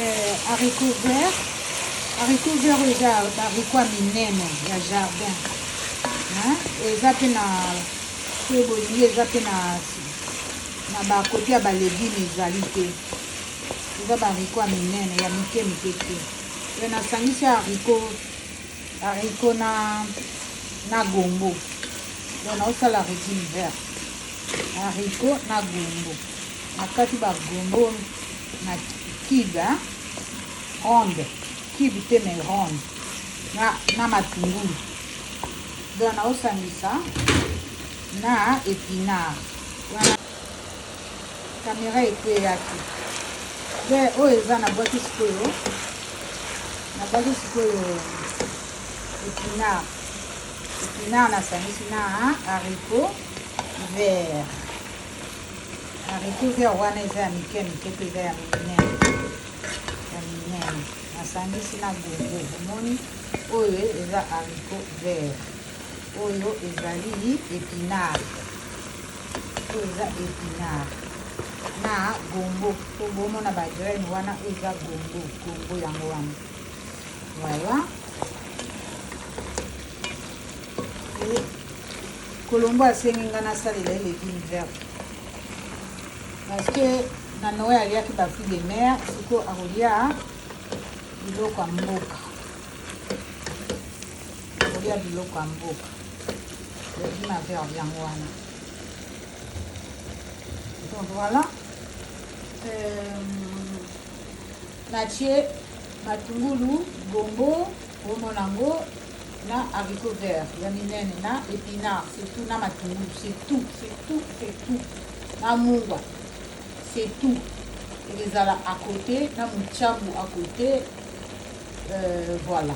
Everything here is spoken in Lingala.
Haricot vert, haricot vert oyo eza haricot ya minene ya jardin, eza mpe na soki bolingi, eza mpe na bakote ya balégume, ezali te, eza baharicot ya minene, ya mike mike te. Mpe nasangisi haricot na gombo, donc naosala régime vert, haricot na gombo. Nakati bagombo na cube ronde, cube te mais ronde, na matungulu. Donc naosangisa na épinard wana. Caméra ekweyaki de. Oyo eza, nabwaki sikoyo, nabwaki sikoyo épinard. Épinard nasangisi na haricot vert. Haricot vert wana eza ya mike mike mpe eza ya minene, ya minene. Nasangisi na gombo. Omoni, oyo eza haricot vert, oyo ezali épinard, oyo eza épinard na gombo. Po bomona bagraine wana, oyo eza gombo. Gombo yango wana, voilà. Kolombo asengi nga nasalela ye légume vert parce que na Noël aliaki bafruits de mer, sikoyo akolia biloko ya mboka, akolia biloko ya mboka. Légume vert yango wana. Donc voilà, natie matungulu, gombo, omona yango, na haricot vert ya minene, na épinard, c'est tout, na matungulu, c'est tout, c'est tout, c'est tout, na mungwa, c'est tout. Ezala à côté na mutchambu à côté, voilà.